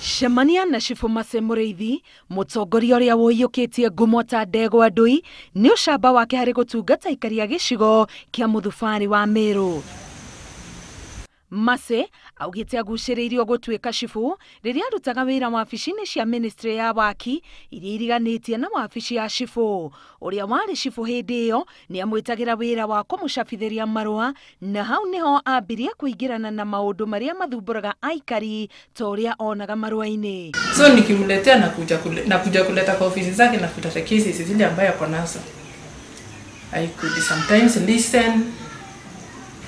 Cemania na Cibũ Mercy Mũrĩithi, mũtongoria ũrĩa ũiyũkĩtie ngumo ta ndegwa ndũi nĩ ũcamba wake harĩ gũtungata aikari a gĩcigo kĩa mũthubarĩ wa Meru. Mercy augĩte agucĩrĩirio gũtuĩka cibũ rĩrĩa arutaga wĩra wabici-inĩ cia ministry ya waki iria iriganĩtie na wabici ya cibũ. Ũrĩa warĩ cibũ hĩndĩ ĩyo nĩ amwĩtagĩra wĩra wa kũmũcabithĩria marũa na hau nĩho ambirie kũingĩrana na maũndũ marĩa mathumbũraga aikari ta ũrĩa onaga marũa-inĩ. So nikimletea na kuja kuleta kwa ofisi zake na kutata cases zile ambayo ako nazo. I could sometimes listen,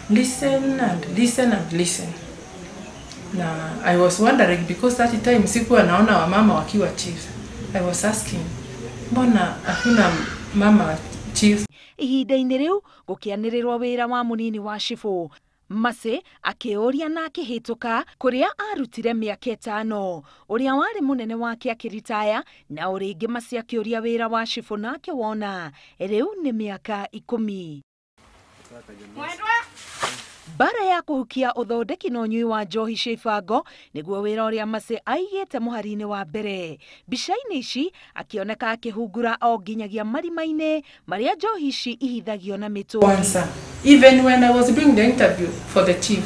listen and listen and listen. Na I was wondering because that time sikuwa naona wamama wakiwa chiefs. I was asking, mbona hakuna mama chiefs? Ihinda-inĩ rĩu gũkĩanĩrĩrwo wĩra wa mũnini wa cibũ. Mercy akĩũria na akĩhĩtũka kũrĩa arutire mĩaka 5. Ũrĩa warĩ mũnene wake akĩritaya na o rĩngĩ Mercy akĩũria wĩra wa cibũ na akĩwona. Rĩu nĩ mĩaka 10. Bara ya kũhukia ũthondeki na ũnyui wa njohi cia ibango nĩguo wĩra ũrĩa Mercy aigĩte mũhari-inĩ wa mbere. Mbica-inĩ ici akĩoneka akĩhungura o nginyagia marima-inĩ marĩa njohi ici ihithagio na mĩtũngi. Kwanza, even when I was doing the interview for the chief,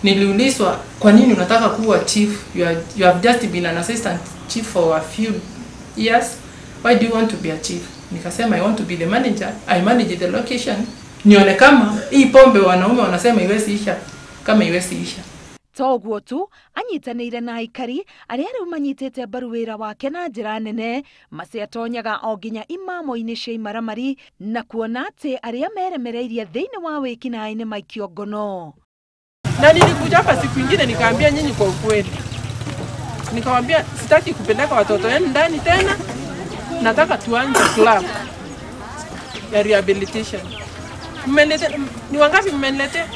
niliulizwa kwa nini unataka kuwa chief? You have just been an assistant chief for a few years. Why do you want to be a chief? Nikasema I want to be the manager. I manage the location. Nione kama hii pombe wanaume wanasema iwezi isha, kama iwezi isha. Toguo tu anyitanĩire na aikari arĩa rĩu manyitĩte mbaru wĩra wake na njĩra nene. Mercy atonyaga o nginya imamo-inĩ cia imaramari na kuona atĩ arĩa meremereirie thĩinĩ wa wĩkinaĩ nĩ maikio ngono. Na nilikuja hapa siku ingine nikaambia nyinyi kwa ukweli, nikawaambia sitaki kupeleka watoto wenu ndani tena, nataka tuanze club ya rehabilitation. Mmenilete, ni wangapi mmeniletea?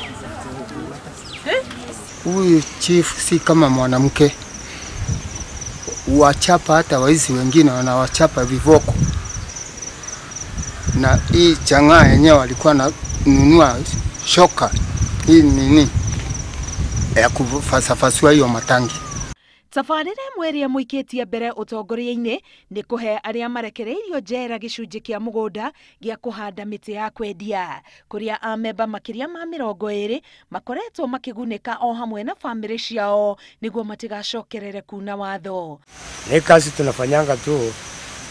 Huyu chief si kama mwanamke. Wachapa hata waizi wengine wanawachapa vivoko. Na hii chang'aa yenyewe walikuwa na nunua shoka hii nini ya kufasafasua hiyo matangi. Tabarĩra ĩmwe ĩrĩa mũikĩtie mbere ũtongoria-inĩ nĩ kũhe arĩa marekereirio njera gĩcunjĩ kĩa mũgũnda gĩa kũhanda mĩtĩ ya kwendia, kũrĩa amemba makĩria ma 20 makoretwo makĩgunĩka o hamwe na bamĩrĩ ciao nĩguo matigacokerere kuna watho. Ni kazi tunafanyanga tu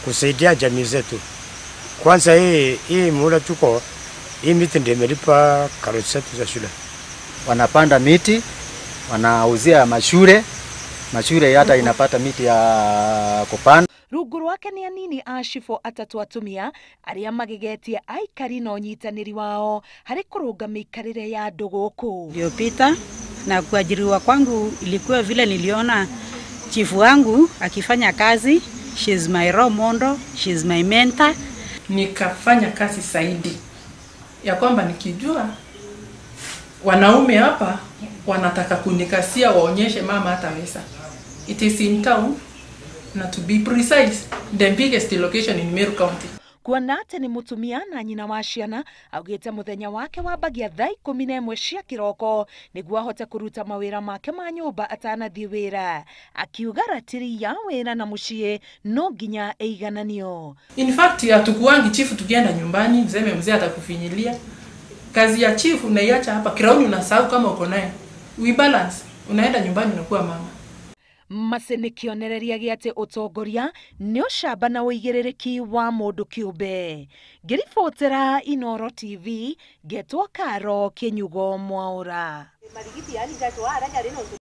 kusaidia jamii zetu. Kwanza hii muda tuko hii miti ndio imelipa karo zetu za shule. Wanapanda miti, wanauzia mashule. Mashure hata inapata miti ya kupanda. Rungu rwake nĩ anini a cibũ atatũ atumia arĩa magegetie aikari na ũnyitanĩri wao harĩ kũrũnga mĩikarĩre ya andũ gũkũ. Iliyopita na kuajiriwa kwangu ilikuwa vile niliona chifu wangu akifanya kazi. She is my role model, she is my mentor. Nikafanya kazi zaidi ya kwamba nikijua wanaume hapa wanataka kunikasia waonyeshe mama hataweza. It is in town, na to be precise, the biggest location in Meru County. Kuona atĩ nĩ mũtumia na nyina wa ciana, augĩte mũthenya wake wambagia thaa 11 cia kĩroko nĩguo ahote kũruta mawĩra make ma nyũmba atanathiĩ wĩra. Akiuga ratiri ya wĩra na mũciĩ no nginya ĩigananio. In fact, hatukuangi chifu tukienda nyumbani, mzee mzee atakufinyilia. Kazi ya chifu unaiacha hapa, kirauni unasahau kama uko naye. We balance, unaenda nyumbani unakuwa mama. Mercy nĩ kĩonereria gĩa atĩ ũtongoria nĩ ũcamba na ũigĩrĩrĩki wa mũndũ kĩũmbe. Ngĩribotera Inooro TV, ngetwo Karo Kĩnyugo Mwaũra.